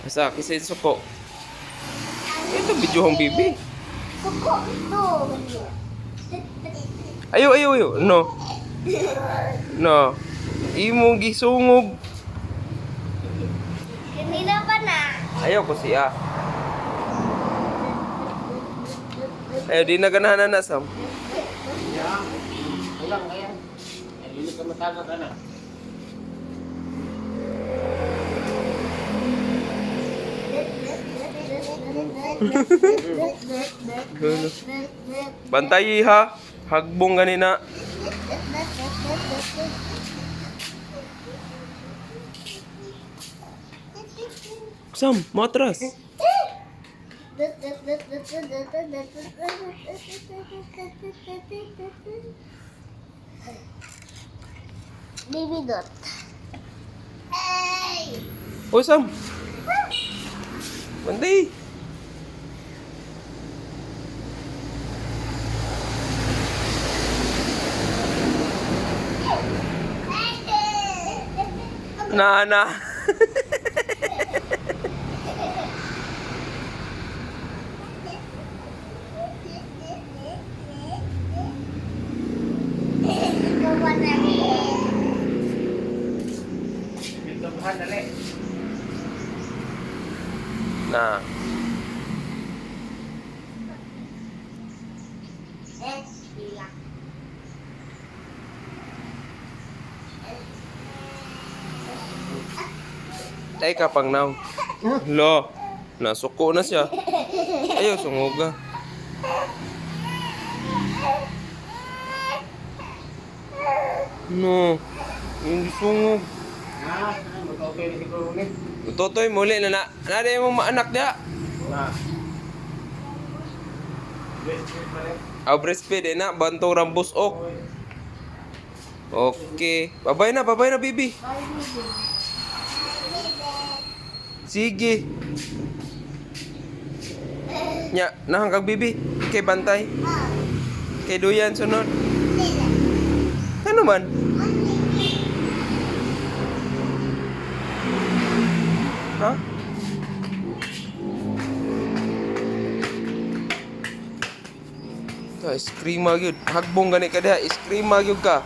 Asa, kasi suko. Ito, video hong bibi. Suko ito. Ayo, ayo, ayo. No. No. Imong gisungog. Kanina pa na. Ayaw ko siya. Ayaw, di na ganahan na, Sam. Ya. Ulang kaya. Ay, dili ka matagak ana. Bantay ha. Hagbong ganina. Sam, matras. Baby dot. Hey! Uy, Sam. Bantay. Na, na. Bituhan dali. Na. Ay, kapang now. Lo. Nasuko na siya. Ayaw, sunguga. No. Hindi sungog. Ha, mag-okay na siguro ni. Totoy, muli na na. Nari mo maanak niya. Na. Breastfeed pa rin. Ah, breastfeed eh na. Bantong rambus ok. Okay. Babay na, baby. Sige. Nya, nahang kag bibi. Kay bantay. Kay duyan sunod. Ano man? Ha? Ta, iskrima gyud. Hagbong gani ka diha, iskrima gyud ka.